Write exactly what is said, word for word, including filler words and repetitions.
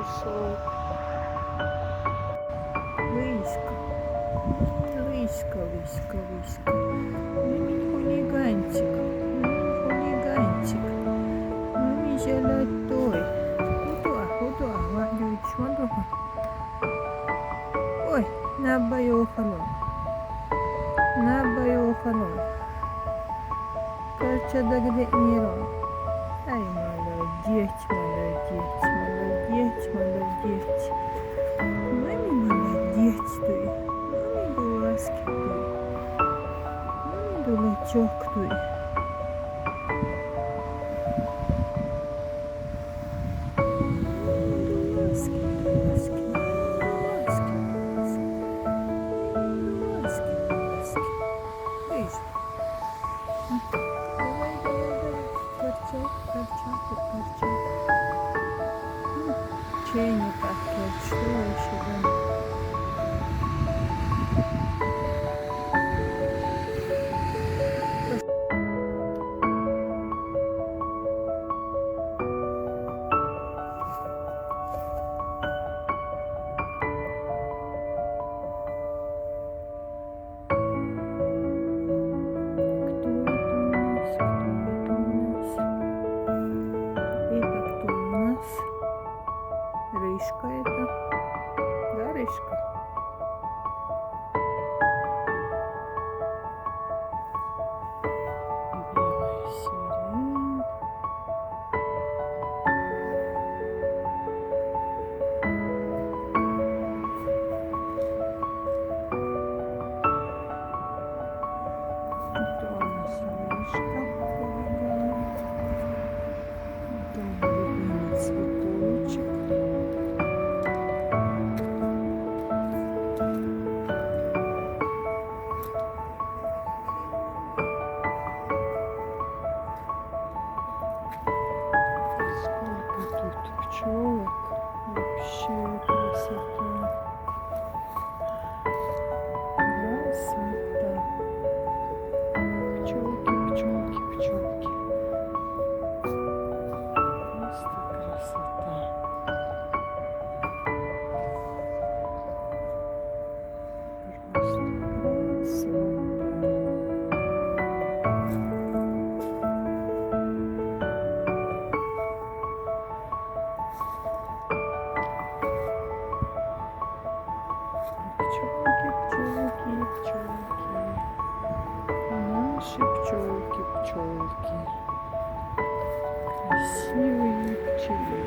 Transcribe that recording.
Шёл. Лыжка. М, лыжка, лыжка, лыжка. Ну, мой хулиганчик. Ну, мой хулиганчик. Ну, мой золотой. Худо-а, худо-а, вадлючи, худо-а. Ой, наб ёхалун. Наб ёхалун. Карча дагадеънирун. Ай, молодец, молодец, молодец, молодец. Мамин молодец туй. Мамин дуласки туй. Мамин дулачок туй. Мамин дуласки, дуласки, мамин дуласки, дуласки. Мамин дуласки, дуласки. Эй, давай, давай, давай. Карча, карча, карча. М, чей не так, что вообще, да? Кто это у нас? Кто это у нас? Это кто у нас? Рыжка это. Да, рыжка? Белая сирень. Это у нас мышка. Там любимый цветочек. Сколько тут пчелок. Вообще красота. Красота. Пчелки, пчелки, пчелки. Просто красота. Просто красота. Пчёлки, пчёлки, пчёлки. Наши пчёлки, пчёлки. Красивые пчелы.